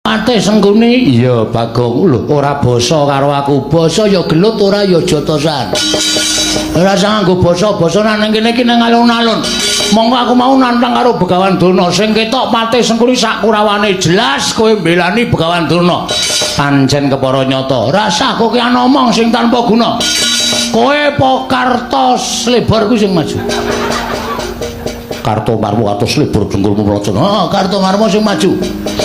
Patih Sengkuni? Iya, Bagong. Lho, ora basa karo aku. Basa ya gelut, ora ya jotosan. Ora usah nganggo basa-basa nang kene iki nang alun-alun. Monggo aku mau nantang karo Begawan Durna. Sing ketok Patih Sengkuni sak kurawane jelas kowe mbelani Begawan Durna. Pancen kepara nyata. Rasah kowe ngomong sing tanpa guna. Kowe apa Karta Slebor kuwi sing maju? Karto Marmo atus libur dengkulmu mlocon. Heeh, Karto Marmo sing maju.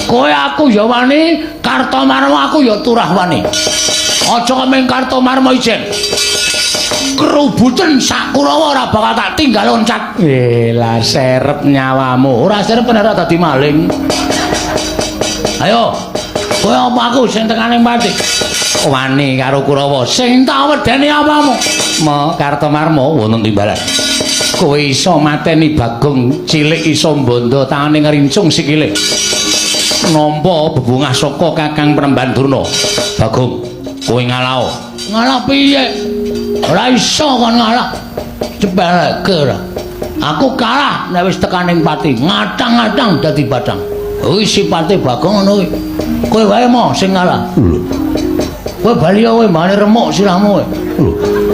Kowe aku ya wani, Karto Marmo aku ya turah wani. Aja kemeng Karto Marmo ijen. Kerubuten sak Kurawa ora bakal tak tinggal loncat. Lah serep nyawamu. Ora serep ora dadi maling. Ayo. Kowe apa aku sing tekaning pati? Wani karo Kurawa. Sing tak wedeni apamu? Mo Karto Marmo wonten timbalan. Kowe iso mateni Bagong cilik, iso mbondo tangane ngrincung sikile. Nampa bebungah saka Kakang Premban Durna. Bagong, kowe ngalao. Ngalah piye? Ora iso kon ngalah. Cepeleke ora. Aku kalah nek wis tekaning pati, ngatang-ngatang dadi batang. Kuwi sipate Bagong ngono kuwi. Kowe wae mo sing ngalah. Lho. Kowe bali kowe mbane remuk sirahmu kowe. Lho.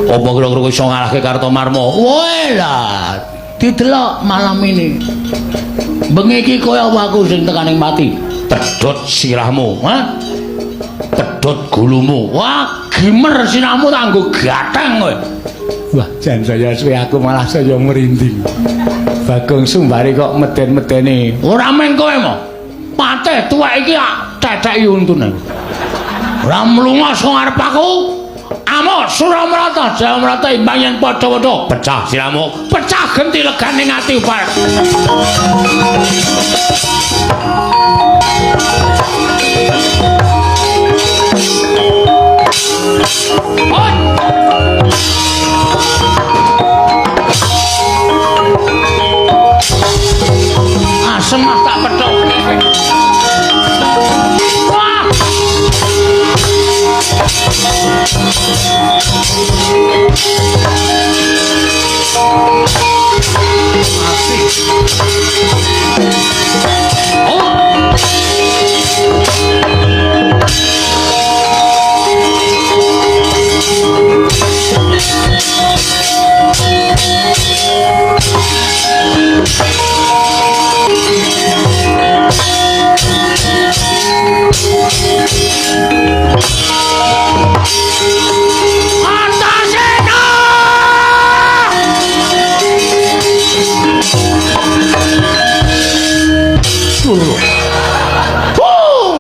Apa kira-kira kowe iso ngalahke Kartomarmo? Woe lah, didelok malam ini. Bengi iki kowe apa aku sing tekaning pati? Pedhot sirahmu, ha? Pedhot gulumu. Wah, gimer sirahmu tak nggo gatheng kowe. Wah, jan saya suwe aku malah saya merinding. Bagong Sumbari kok meden-medeni. Ora meng kowe mo. Patih tuwek iki ceceki untune. Ora mlunga saka ngarep aku. Amuk Suramrata, Jayamrata imbang yen padha-padha pecah siramu, pecah genti legane ati upar.